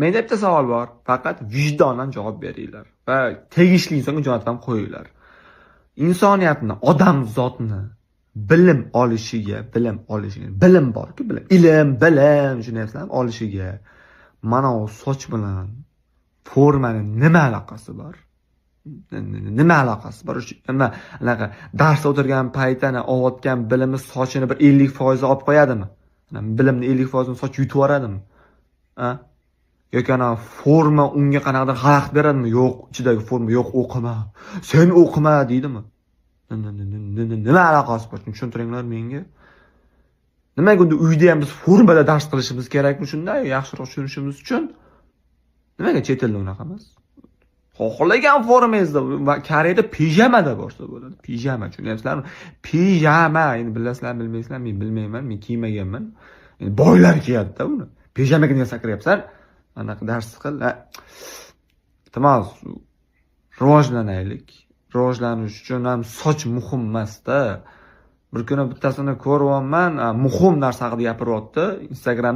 Menda bitta savol bor. Faqat vijdonan javob beringlar va tegishli insonga jo'natib ham qo'yinglar. Insoniyatni, odamzodni bilim olishiga, bilim olishiga, bilim bor-ku, bilim, ilm, bilim, tushunyapsizlarmi? Olishiga mana u soch bilan formani nima aloqasi bor? Nima aloqasi bor? O'sha nima anaqa darsda o'tirgan paytini olayotgan bilimi sochini bir 50% olib qo'yadimi? Bilimni 50%ini soch yutib yuboradimi? A? Yoki ana forma unga qanaqadir xalaqit beradimi? Yo'q, ichidagi forma yo'q, o'qima. Sen o'qima deydimi? Nima aloqasi bor? Tushuntiringlar menga. Nimaga unda uyda ham biz formada dars qilishimiz kerakmi shunday yaxshiroq tushunishimiz uchun? Nimaga chet elda unaqa emas? Xohlagan formangizda va Koreyada pijamada borsa bo'ladi. Pijama, tushunyapsizlarmi? Pijama, endi bilasizlar, bilmaysizlar, men bilmayman, men kiymaganman. Endi boylar kiyadi-da uni. Pijamaga nega sakrayapsan? Anaqa dars qil. Iltimos, rivojlanaylik. Rivojlanish uchun ham soch muhim emas-da. Bir kuni bittasini ko'ryapman, muhim narsa haqida gapiryapti Instagramda.